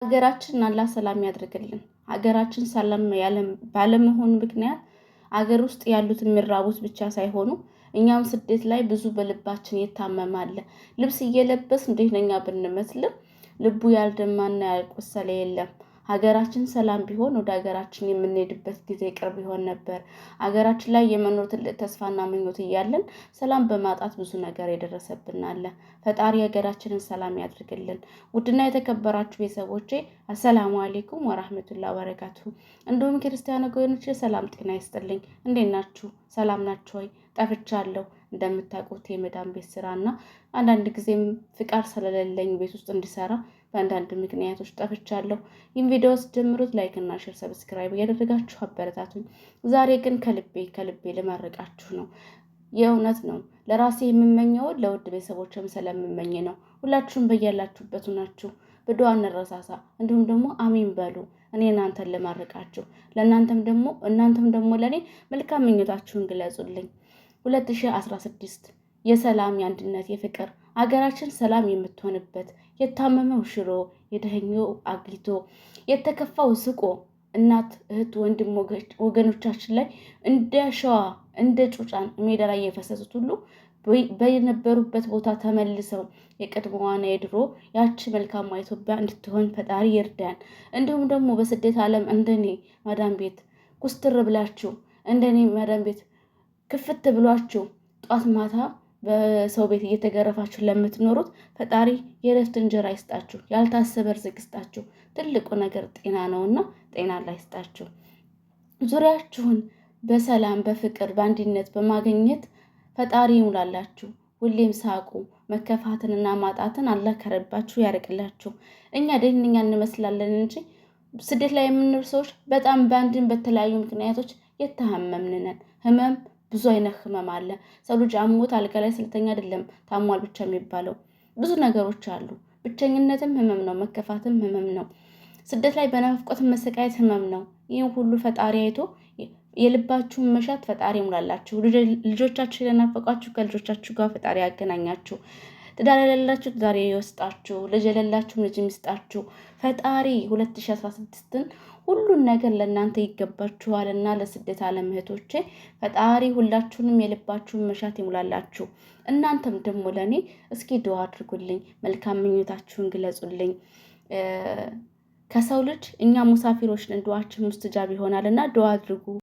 ሀገራችን አላህ ሰላም ያድርግልን። ሀገራችን ሰላም ባለመሆኑ ምክንያት አገር ውስጥ ያሉት የሚራቡት ብቻ ሳይሆኑ እኛም ስደት ላይ ብዙ በልባችን የታመመ አለ። ልብስ እየለበስን ደህነኛ ብንመስልም ልቡ ያልደማና ያልቆሰለ የለም። ሀገራችን ሰላም ቢሆን ወደ ሀገራችን የምንሄድበት ጊዜ ቅርብ ይሆን ነበር። ሀገራችን ላይ የመኖር ትልቅ ተስፋና ምኞት እያለን ሰላም በማጣት ብዙ ነገር የደረሰብን አለ። ፈጣሪ ሀገራችንን ሰላም ያድርግልን። ውድና የተከበራችሁ ቤተሰቦቼ አሰላሙ አሌይኩም ወራህመቱላ ወበረካቱሁ። እንዲሁም ክርስቲያን ወገኖቼ ሰላም ጤና ይስጥልኝ። እንዴት ናችሁ? ሰላም ናችሁ ወይ? ጠፍቻለሁ። እንደምታውቁት የመዳን ቤት ስራና አንዳንድ ጊዜም ፍቃድ ስለሌለኝ ቤት ውስጥ እንዲሰራ በአንዳንድ ምክንያቶች ጠፍቻለሁ። ይህም ቪዲዮ ጀምሩት like እና share፣ subscribe እያደረጋችሁ አበረታቱኝ። ዛሬ ግን ከልቤ ከልቤ ልመርቃችሁ ነው። የእውነት ነው ለራሴ የምመኘውን ለውድ ቤተሰቦችም ስለምመኝ ነው። ሁላችሁም በያላችሁበት ናችሁ በዱዓ እንረሳሳ፣ እንዲሁም ደግሞ አሚን በሉ። እኔ እናንተን ልመርቃችሁ፣ ለእናንተም ደግሞ እናንተም ደግሞ ለእኔ መልካም ምኞታችሁን ግለጹልኝ። 2016 የሰላም የአንድነት የፍቅር አገራችን ሰላም የምትሆንበት የታመመው ሽሮ የደኸኘው አግኝቶ የተከፋው ስቆ እናት እህት ወንድም ወገኖቻችን ላይ እንደ ሸዋ እንደ ጩጫን ሜዳ ላይ የፈሰሱት ሁሉ በነበሩበት ቦታ ተመልሰው የቀድሞዋና የድሮ ያቺ መልካሟ ኢትዮጵያ እንድትሆን ፈጣሪ ይርዳን። እንዲሁም ደግሞ በስደት ዓለም እንደኔ ማዳም ቤት ኩስትር ብላችሁ እንደኔ ማዳም ቤት ክፍት ብሏችሁ ጧት ማታ በሰው ቤት እየተገረፋችሁ ለምትኖሩት ፈጣሪ የረፍት እንጀራ ይስጣችሁ፣ ያልታሰበ ርዝቅ ይስጣችሁ። ትልቁ ነገር ጤና ነውና ጤና ላይ ይስጣችሁ። ዙሪያችሁን በሰላም በፍቅር በአንድነት በማግኘት ፈጣሪ ይሙላላችሁ። ሁሌም ሳቁ። መከፋትንና ማጣትን አላህ ከረባችሁ ያርቅላችሁ። እኛ ደህንኛ እንመስላለን እንጂ ስደት ላይ የምንኖር ሰዎች በጣም በአንድን በተለያዩ ምክንያቶች የታመምን ነን። ህመም ብዙ አይነት ህመም አለ። ሰው ልጅ አሞት አልጋ ላይ ስለተኛ አይደለም ታሟል ብቻ የሚባለው፣ ብዙ ነገሮች አሉ። ብቸኝነትም ህመም ነው፣ መከፋትም ህመም ነው። ስደት ላይ በናፍቆት መሰቃየት ህመም ነው። ይህን ሁሉ ፈጣሪ አይቶ የልባችሁን መሻት ፈጣሪ ይሙላላችሁ። ልጆቻችሁ የናፈቋችሁ ከልጆቻችሁ ጋር ፈጣሪ ያገናኛችሁ። ትዳር የሌላችሁ ትዳር ይስጣችሁ። ልጅ የሌላችሁም ልጅ ይስጣችሁ። ፈጣሪ 2016ን ሁሉን ነገር ለእናንተ ይገባችኋልና ለስደት ዓለም እህቶቼ ፈጣሪ ሁላችሁንም የልባችሁን መሻት ይሙላላችሁ። እናንተም ደግሞ ለእኔ እስኪ ዱዓ አድርጉልኝ፣ መልካም ምኞታችሁን ግለጹልኝ። ከሰው ልጅ እኛ ሙሳፊሮች ነን፣ ዱዓችን ሙስተጃብ ይሆናልና ዱዓ አድርጉ።